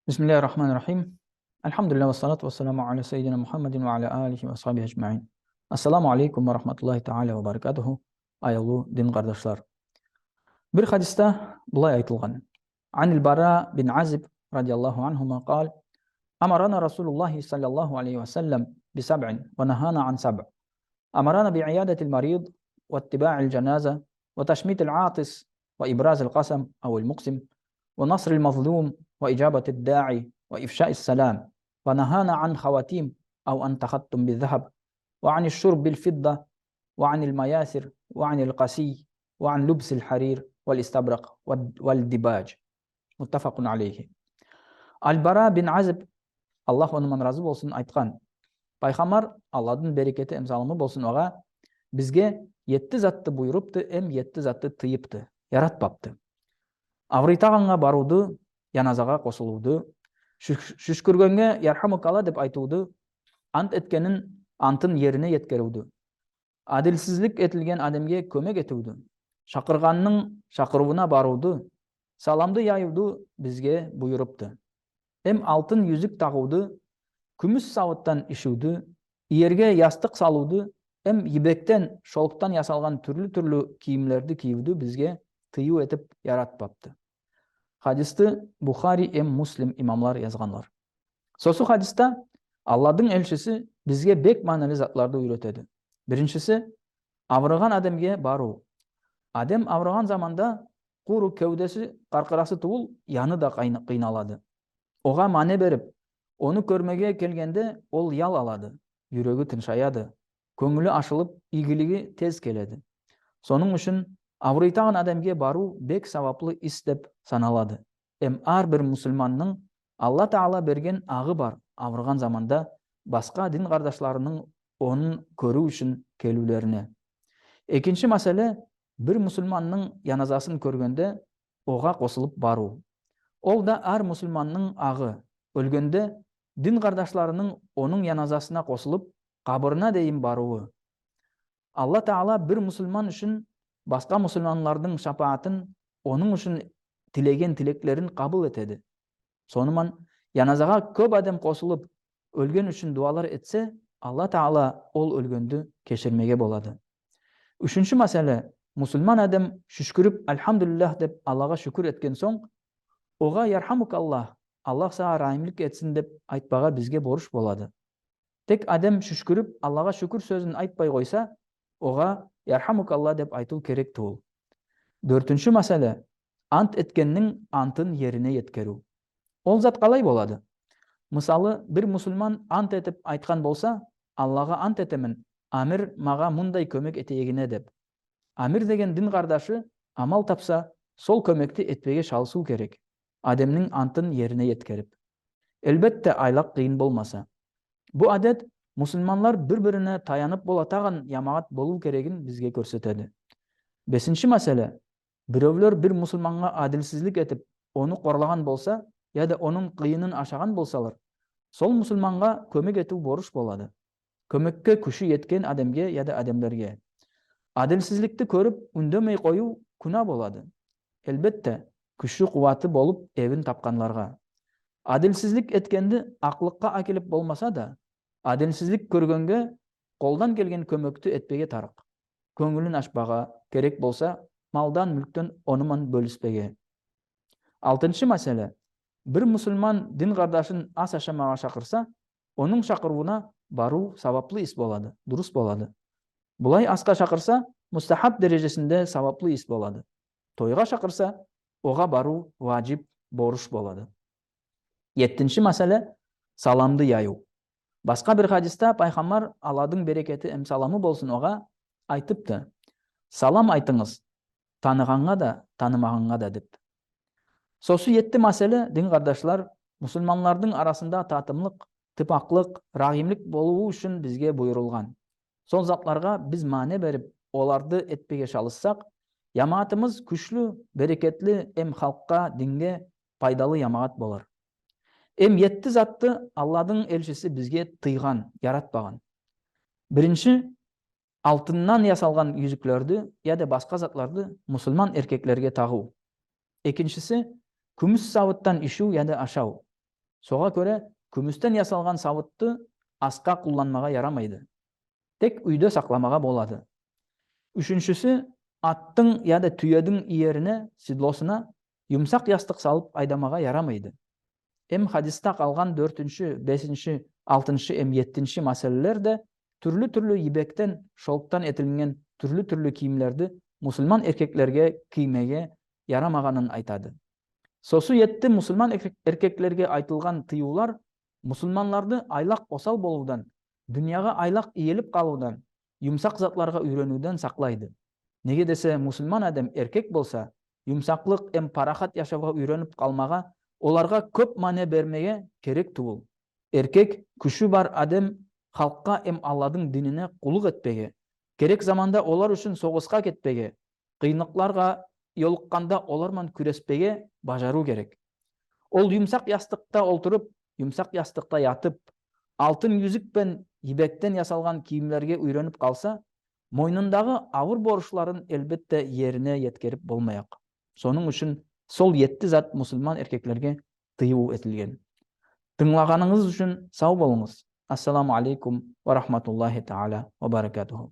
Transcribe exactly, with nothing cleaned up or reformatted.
Бисмиллахир-рахманир-рахим. Альхамдулиллах, вассалату вассаламу аля сайидина Мухаммадин ва аля алихи ва сахбихи аджмаин. Ассаламу алейкум ва рахматуллахи тааля ва баракатуху, аявлы дин кардашлар. Бир хадисте булай айтылган. Ан аль-Бара бин Азиб радияллаху анхума кал: «Амарана Расулуллахи саллаллаху алейхи ва саллям би сабъин ва нахана ан сабъ. Амарана би иядатиль марид ва иттибаиль джаназа ва ташмитиль атис ва ибразиль касам ав аль муксим ва насриль мазлум ва иджабатиль даи ва ифшаиль салам ва нахана ан хаватим ав ан тахаттум биль захаб ва ан шурбиль фидда ва ан аль маясир ва ан аль касий ва ан лубсиль харир валь истабрак валь дибадж». Муттафакун алейхи. Аль-Бара бин Азиб, Аллах оныман разы болсын, айткан: Пайхамбар, Алладынъ берекети эм саламы болсын ога, бизге етти затты буйырыпты эм етти затты тыйыпты, яратпапты. Авырыйтаганга барувды, яназага косылувды, шуш- шуьшкиргенге «Ярхамукалла» деп айтувды, ант эткеннинъ антын ерине еткерувди, адилсизлик этилген аьдемге коьмек этувди, шакырганнынъ шакырувына барувды, саламды яювды бизге буйырыпты. Эм алтын юзик тагувды, куьмис савыттан ишуьвди, иерге ястык салувды эм йибектен, шёлктан ясалган туьрли-туьрли кийимлерди киювди бизге тыюв этип яратпапты. Хадисти Бухари эм Муслим имамлар язганлар. Сосы хадисте Алладынъ элшиси бизге бек маьнели затларды уьйретеди. Бириншиси, авырыган аьдемге барув. Аьдем авырыган заманда куры кевдеси, каркырасы тувыл, яны да кыйналады. Ога маьне берип, оны коьрмеге келгенде ол ял алады, юреги тыншаяды, коьнъили ашылып, ийгилиги тез келеди. Сонынъ уьшин авырыйтаган аьдемге барув бек саваплы ис деп саналады. Эм аьр бир мусылманнынъ Алла Таала берген акы бар авырыган заманда баска дин кардашларынынъ оны коьруьв уьшин келуьвлерине. Экинши маьселе, бир мусылманнынъ яназасын коьргенде ога косылып барув. Ол да аьр мусылманнынъ акы, оьлгенде дин кардашларынынъ онынъ яназасына косылып, кабырына дейим барувы. Алла Таала бир мусылман уьшин баска мусылманлардынъ шапаатын, онынъ уьшин тилеген тилеклерин кабыл этеди. Соны ман яназага коьп аьдем косылып, оьлген уьшин дуалар этсе, Алла Таала ол оьлгенди кеширмеге болады. Уьшинши маьселе, мусылман аьдем шуьшкирип, «Альхамдулиллах» деп, Аллага шуькир эткен сонъ, ога «Ярхамукаллах», «Аллах сага рагьимлик этсин» деп айтпага бизге борыш болады. Тек аьдем шуьшкирип, Аллага шуькир соьзин айтпай койса, ога «Ярхамукалла» деп айтув керек тувыл. Доьртинши маьселе, ант эткеннинъ антын ерине еткеруьв. Ол зат калай болады? Мысалы, бир мусылман ант этип айткан болса: «Аллага ант этемен, амир мага мундай коьмек этеегине», — деп. Амир деген дин кардашы амал тапса, сол коьмекти этпеге шалысув керек, аьдемнинъ антын ерине еткерип. Аьлбетте, айлак кыйын болмаса. Бу аьдет мусылманлар бир-бирине таянып болатаган ямагат болув керегин бизге коьрсетеди. Бесинши маьселе, биревлер бир мусылманга аьдилсизлик этип, оны корлаган болса, яде онынъ кыйынын ашаган болсалар, сол мусылманга коьмек этуьв борыш болады. Коьмекке куьши еткен аьдемге яде аьдемлерге. Аьдилсизликти коьрип, уьндемей коюв куьна болады. Аьлбетте, куьши-куваты болып эбин тапканларга. Аьдилсизлик эткенди аклыкка аькелип болмаса да, аьдилсизлик коьргенге колдан келген коьмекти этпеге тарык. Коьнъилин ашпага, керек болса, малдан, муьлктен оны ман боьлиспеге. Алтыншы маьселе. Бир мусылман дин кардашын ас ашамага шакырса, онынъ шакырувына барув саваплы ис болады, дурыс болады. Булай аска шакырса, мустахаб дережесинде саваплы ис болады. Тойга шакырса, ога барув важип, борыш болады. Еттинши маьселе, саламды яюв. Баска бир хадисте Пайхамбар, Алладынъ берекети эм саламы болсын ога, айтыпты: «Салам айтынъыз, таныганга да, танымаганга да», — деп. Сосы етти маьселе, дин кардашлар, мусылманлардынъ арасында татымлык, тыпаклык, рагьимлик болувы уьшин бизге буйырылган. Сол затларга биз маьне берип, оларды этпеге шалыссак, ямагатымыз куьшли, берекетли эм халкка, динге пайдалы ямагат болар. Эм етти затты Алладынъ элшиси бизге тыйган, яратпаган. Биринши, алтыннан ясалган юзиклерди яде баска затларды мусылман эркеклерге тагув. Экиншиси, куьмис савыттан ишуьв яде ашав. Сога коьре куьмистен ясалган савытты аска кулланмага ярамайды. Тек уьйде сакламага болады. Уьшиншиси, аттынъ яде туьединъ иерине, седлосына юмсак ястык салып айдамага ярамайды. Эм хадисте калган доьртинши, бесинши, алтыншы эм еттинши маьселелер де туьрли-туьрли йибектен, шёлктан этилинген туьрли-туьрли кийимлерди мусылман эркеклерге киймеге ярамаганын айтады. Сосы етти мусылман эркек- эркеклерге айтылган тыювлар мусылманларды айлак осал болувдан, дуныяга айлак ийилип калувдан, юмсак затларга уьйренуьвден саклайды. Неге десе, мусылман аьдем эркек болса, юмсаклык эм парахат яшавга уьйренип калмага, оларга коьп маьне бермеге керек тувыл. Эркек куьши бар аьдем халкка эм Алладынъ динине куллык этпеге, керек заманда олар уьшин согыска кетпеге, кыйынлыкларга йолыкканда олар ман куьреспеге бажарув керек. Ол юмсак ястыкта олтырып, юмсак ястыкта ятып, алтын юзик пен йибектен ясалган кийимлерге уьйренип калса, мойнындагы авыр борышларын аьлбетте ерине еткерип болмаяк. Сонынъ уьшин сол етти зат мусылман эркеклерге тыюв этилген. Тынълаганынъыз уьшин сав болынъыз. Ассаламу алейкум ва рахматуллахи таала ва баракатуху.